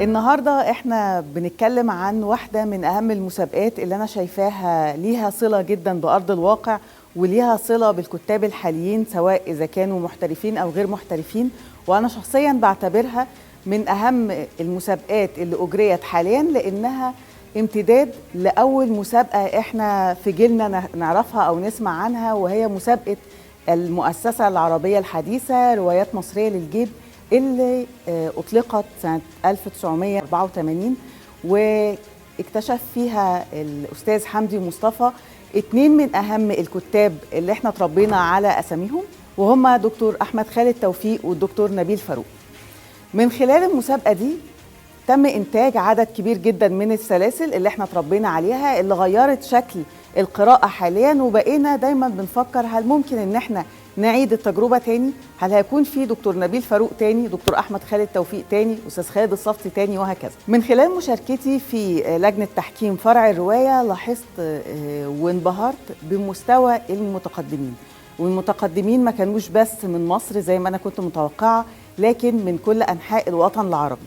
النهاردة احنا بنتكلم عن واحدة من أهم المسابقات اللي أنا شايفاها ليها صلة جدا بأرض الواقع وليها صلة بالكتاب الحاليين، سواء إذا كانوا محترفين أو غير محترفين. وأنا شخصيا بعتبرها من أهم المسابقات اللي أجريت حاليا، لأنها امتداد لأول مسابقة احنا في جيلنا نعرفها أو نسمع عنها، وهي مسابقة المؤسسة العربية الحديثة روايات مصرية للجيب، اللي أطلقت سنة 1984، واكتشف فيها الأستاذ حمدي مصطفى اتنين من أهم الكتاب اللي احنا تربينا على أساميهم، وهما دكتور أحمد خالد توفيق والدكتور نبيل فاروق. من خلال المسابقة دي تم إنتاج عدد كبير جدا من السلاسل اللي احنا تربينا عليها، اللي غيرت شكل القراءة حاليا، وبقينا دايما بنفكر هل ممكن ان احنا نعيد التجربة تاني؟ هل هيكون في دكتور نبيل فاروق تاني، دكتور أحمد خالد توفيق تاني، أستاذ خالد الصفتي تاني، وهكذا. من خلال مشاركتي في لجنة تحكيم فرع الرواية لاحظت وانبهرت بمستوى المتقدمين، والمتقدمين ما كانوش بس من مصر زي ما أنا كنت متوقعة، لكن من كل أنحاء الوطن العربي.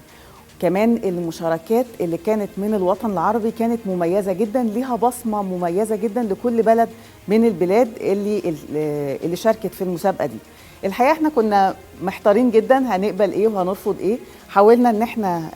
كمان المشاركات اللي كانت من الوطن العربي كانت مميزة جدا، ليها بصمة مميزة جدا لكل بلد من البلاد اللي شاركت في المسابقة دي. الحقيقة احنا كنا محتارين جدا هنقبل ايه وهنرفض ايه. حاولنا ان احنا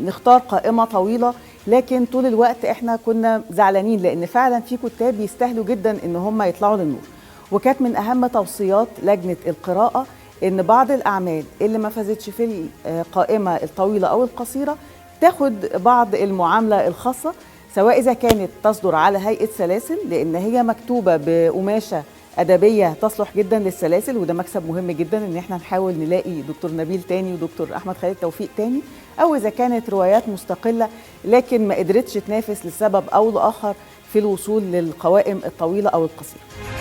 نختار قائمة طويلة، لكن طول الوقت احنا كنا زعلانين لان فعلا في كتاب يستاهلوا جدا ان هم يطلعوا للنور. وكانت من اهم توصيات لجنة القراءة ان بعض الاعمال اللي ما فازتش في القائمة الطويلة او القصيرة تاخد بعض المعاملة الخاصة، سواء اذا كانت تصدر على هيئة سلاسل لان هي مكتوبة بقماشه ادبية تصلح جدا للسلاسل، وده مكسب مهم جدا ان احنا نحاول نلاقي دكتور نبيل تاني ودكتور احمد خالد توفيق تاني، او اذا كانت روايات مستقلة لكن ما قدرتش تنافس لسبب او لاخر في الوصول للقوائم الطويلة او القصيرة.